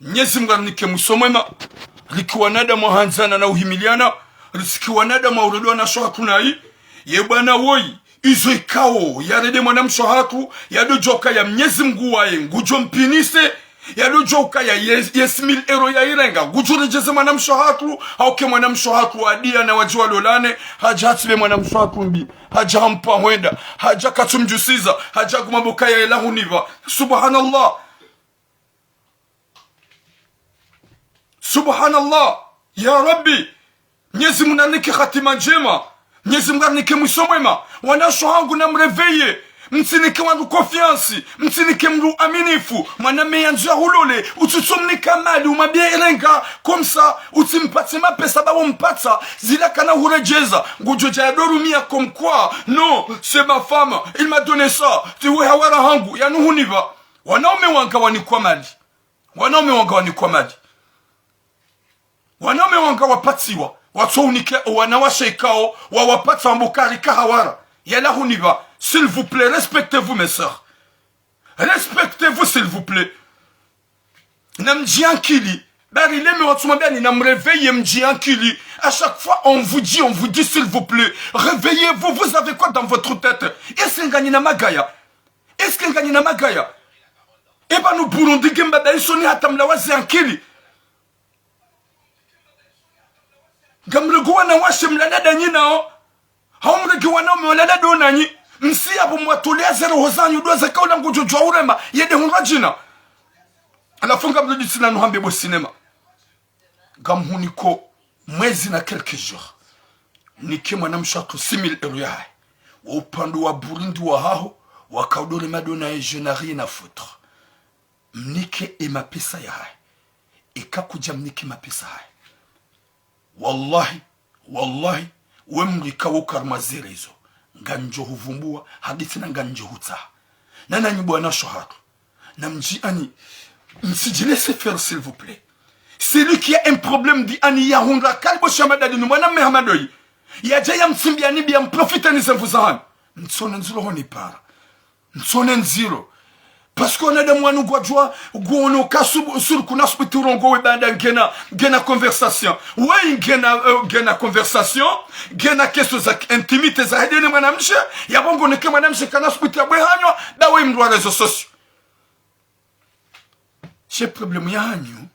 Mnyezi Mungu nanike mwiso mwema. Riki wanadamu wa handzana na uhimiliana, ritsiki wanadamu wa uredwa na sho hatru nayi. Ye bwana woyi, izo ikao, yarede mwanamshe hatru, yadodjoka ya Mnyezi Mngu waye, ngudjo mpinise, yadodjoka ya yes, yes mille euros ya irenga, ngudjo redjeze mwanamshe hatru, hauke mwanamshe hatru wadia na wadji walolane, hadja hatsibe mwanamshe hatru mbi, hadja hampa hwenda, hadja katsumdjusiza, hadja kumwamboka ya ela huniva. Subhanallah. Subhanallah. Ya Rabbi, Mnyezi Mngu narinike hatima ndjema. Mnyezi Mngu narinike mwiso mwema. Wanasho hangu namreveye. Mtsinike wandru confiance. Mtsinike mndru aminifu. Mwanamme yandzo ya hulole. Utsutso mnika mali umwambie erenga. Comme ça, utsimpatse mapesa ba wo mpatsa. Zila kana huredjeza. Ngudjo dja ya dorumia comme quoi. Non, c'est ma femme. Il m'a donné ça. Tiwe hawara hangu. Yanu huniva. Wanaume wanga wanikwa mali. Wanaume wanga wanikwa mali. Wanaume wanga wapatsiwa. Watso unike owanawashe ikao, wawapatsa wambo ka rika hawara. Yala huniva. S'il vous plaît, respectez-vous, mes sœurs. Respectez-vous, s'il vous plaît. Namdji ankili. Bari leme watsumwambiani namreveye, mdji ankili. À chaque fois, on vous dit, on vous dit, s'il vous plaît, réveillez-vous, vous avez quoi dans votre tête? Est-ce que nganyina magaya? Est-ce que nganyina magaya? Eba nu Burundi nge mbaba isoni hata mlawazi ankili. Ngamrege wanawashe mlala danyi nao. Hau mrege wanaume walala do nanyi. Msi yapvo mwatolea ze roho zanyu dua zakaula ngudjo djwa urema. Yede hundra djina. Halafu ngamrudi tsena nuhambe bo sinema. Ngamhuniko mwezi na quelques jours. Nike mwanamshe hatru six mille euros yahahe. Wa upande wa Burundi wahaho, wakaudore madona ye je n'ai rien à foutre. Mnike e mapesa yahahe. Eka kudja mnike mapesa yahahe. Wallahi, wallahi, we mrika wo karma zere izo. Ngandjo huvumbua, hadisi na ngandjo hutsaha. Na nanyi bwana sho hatru. Namdji ani, msidji laisser faire, s'il vous plaît. Celui qui a un problème di ani yahundra kalibo sha madadi nu mwanamme hama doyi. Yadja yamtsimbi ani bi yamprofite ni ze nvu zahanyu. Mtsone ndziro honi para. Mtsone ndziro. Parce que wanadamu wanu ngwadjua, ngwono ka subu, sur kuna subuti urongowe baanda ngena, ngena conversation. Weyi ngena, euh, ngena conversation, ngena question za intimité za hedeni mwanamshe, yapvo ngoneke mwanamshe kana subuti ya bwe hanywa, ba weyi mndru wa réseaux sociaux. She problème yahanyu,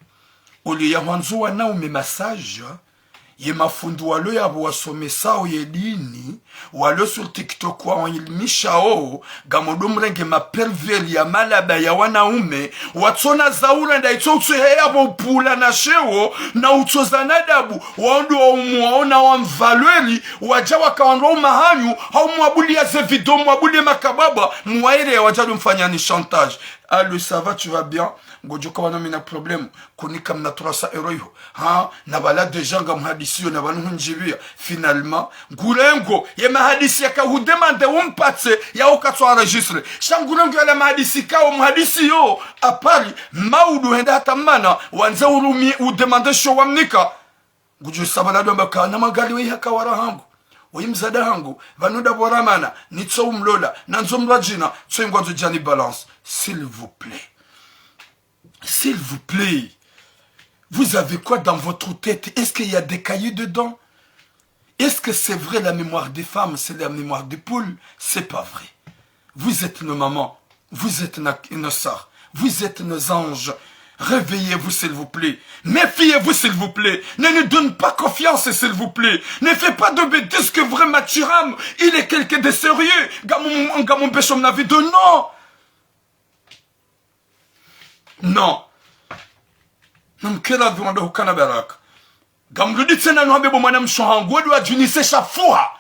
au lieu ya hwandzo wanaume massage, ye mafundi walo yapvo wasomesao ye dini, walo sur TikTok wawaelimishao, ngamodo mrenge ma pervers ya malaba ya wanaume, watsona za urenda itso utso he yapvo upvula na sheo, na utso za nadabu, waondo wa umu waona wa mvalweli, wadja wakawandrwa umahanyu, hau mwabulia ze video, mwabulie makababa, mwaire ya wadja do mfanyani chantage. Allô, ça va, tu vas bien? Ngodjo ka pvanu mi na problème. Kunika mna trois cents euros iho. Ha, na pvala déjà ngamhadisiyo, na pvanu hundjibia. Finalement, ngurengo, ye mahadisi yaka hudemande umpatse, ya ukatso enregistré. Sha ngurengo yala mahadisi kao mhadisiyo, à part, maudu henda hata mana, wandze urumi udemande sho wamnika. Ngudjo saba la domba ka na magali weyi haka wara hangu. Weyi mzada hangu, pvanu nda pvora mana, nitso umlola, nandzo mlwa djina, tso ingwandzo djani balance. S'il vous plaît. S'il vous plaît. Vous avez quoi dans votre tête? Est-ce qu'il y a des cailloux dedans? Est-ce que c'est vrai la mémoire des femmes, c'est la mémoire des poules? C'est pas vrai. Vous êtes nos mamans. Vous êtes na-, nos sœurs. Vous êtes nos anges. Réveillez-vous, s'il vous plaît. Méfiez-vous, s'il vous plaît. Ne nous donne pas confiance, s'il vous plaît. Ne fais pas de bêtises que vraiment tu rames. Il est quelqu'un de sérieux. Ngamum-, ngamumbesho mna vidéo, non. Non. Namkera viwanda hukana baraka. Ngamrudi tsena nuhambe bo mwanamshe hangu, wedu wadjunise shafuha.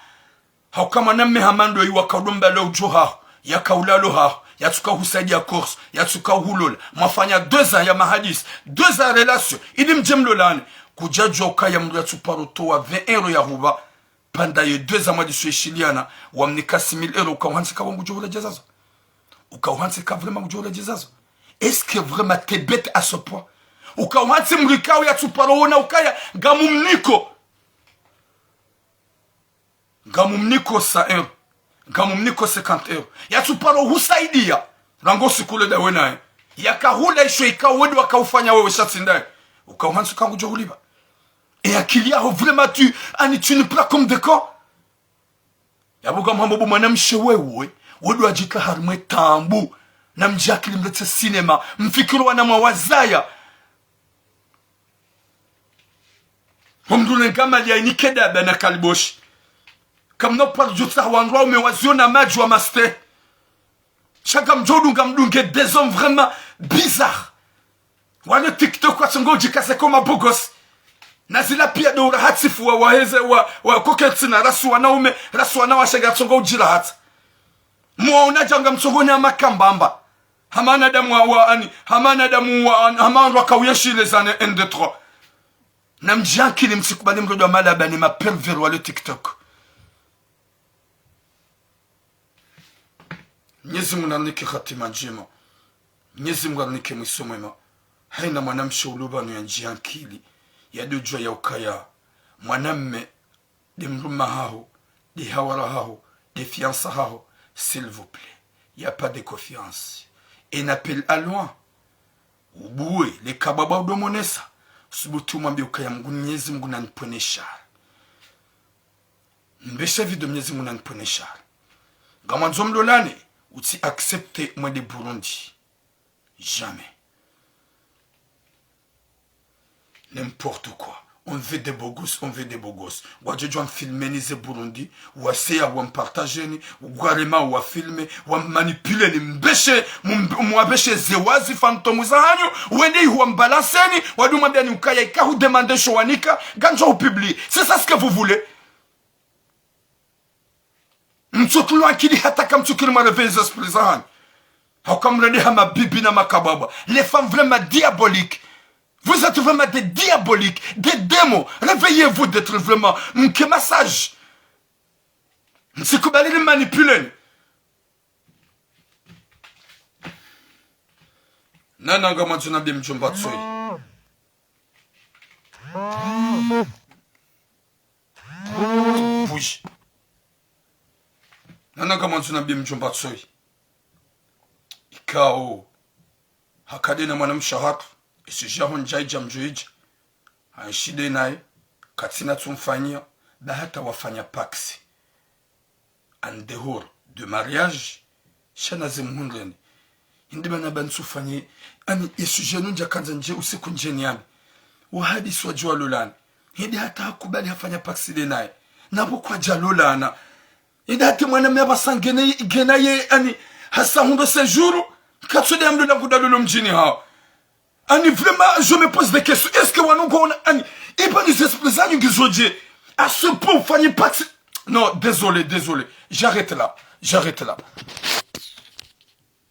Hauka mwanamme hama ndoyi wakaudomba lo udjo haho, yakaulalo haho, yatsuka husaidia course, yatsuka hulola. Mwafanya deux ans ya mahadisi, deux ans relation, ili mdje mlolane. Kudjadjua ukaya mndru yatsuparo towa vingt euros ya hupva. Panda ye deux ans mwadjiso ishiliana, wamnika six mille euros, ukauhantsi ka ngudjo hula djezazo. Ukauhantsi ka vraiment ngudjo hula djezazo. Est-ce que vraiment t'es bête à ce point? Ukauhantsi mrikao yatsuparo wona ukaya, ngamumniko. Ngamumniko cent euros. Ngamumniko cinquante euros. Yatsuparo husaidia. Rangu siku le dawe naye. Yakahula isho ikao wedu wakaufanya wewe shatsi ndaye. Ukauhantsi ka ngudjo hulipva. E akili yaho vraiment tu, ani tu ne prends comme des cons. Yapvo ngamhambo bo mwanamshe wewe, wewe ndo wadjitria harimwa e taabu. Na mdji akili mletse cinéma, mfikiri wana mwawazaya. Ho mndru ulenga mali ya inike daba na kaliboshi. Kamna uparo djutsa wandru waume waziona madji wa maste. Sha ngamdjo dunga mdunge des hommes vraiment bizarres. Wale TikTok watsongo udjikaza ko mabogosi. Na zila pia ndo ura hatsifu wa, waheze, wa, wa koketsina, rasu wanaume, rasu wanawashe ngatsongo udjila hatsa. Mwaona djanga mtsongo ni hama kambamba. Hama wanadamu wa, wa, ani, hama wanadamu wa, ani, hama wandru wakauya shile zane un, deux, trois. Na mdji akili mtsikubali mrodo wa malaba ni ma pervers wale TikTok. Mnyezi Mungu narinike hatima ndjema. Mnyezi Mungu arinike mwiso mwema. Haina mwanamshe ulo pvanu ya ndji akili. Yadodjua ya ukaya mwanamme, nde mdrume haho, nde hawara haho, nde fiancé haho, s'il vous plaît. Y a pas de confiance. Un appel à loin. Ubuwe, le kababa udomonesa. Subuti umwambie ukaya Mngu, Mnyezi Mungu nanipvwene shari. Mbeshe video Mnyezi Mungu nanipvwene shari. Ngamwandzo mlolane, utsi accepter mwende Burundi. Jamais. N'importe quoi. On veut des beaux gosses, on veut des beaux gosses. Wadjodjo wamfilmeni ze Burundi, waseya wampartageni, ugwarema wafilme, wammanipuleni, mbeshe, mumb-, mwabeshe ze wazi fantôme zahanyu, wende ihu wambalanseni, wadu mwambiani ukaya ika hudemande sho wanika, ngandjo hupublie. C'est ça ce que vous voulez. Mtsukulu akili hata kamtsukulu mwa réveiller ze esprit zahanyu. Hauka mrende hama bibi na makababa. Les femmes vraiment diaboliques. Vous êtes vraiment des diaboliques, des démons. Réveillez-vous d'être vraiment mke massage. Mtsikubali rimmanipuleni. Nana ngamwandzo nambie mdjomba Tsoi. Bouge. Nana ngamwandzo nambie mdjomba Tsoi. Ikao hakade na mwanamshe hatru, isujet yaho ndjaidja mdjoidja. Hanshide naye, katsina tsumfanyia, ba hata wafanya pacs en dehors de mariage, sha naze mhundreni. Hindri mana ba ntsufanye, ani, ye sujet nu ndjakandza ndje usiku ndjeni ani. Wahadisi wadjuwa lolana. Hindri hata hakubali hafanya pacs de naye. Napvo kwadja lolana. Hindri hata mwana mme apvasa ngena ye, ngena ye, ani, hasa hundro séjour, katsude amlola nguda lolo mdjini hawo. Ani, vraiment, je me pose des questions. Est-ce que wanu ngwaona, ani, ipvanu ze esprit zanyu ngizodje? À ce point, ufanye pacs. Non, désolé, désolé. J'arrête là. J'arrête là.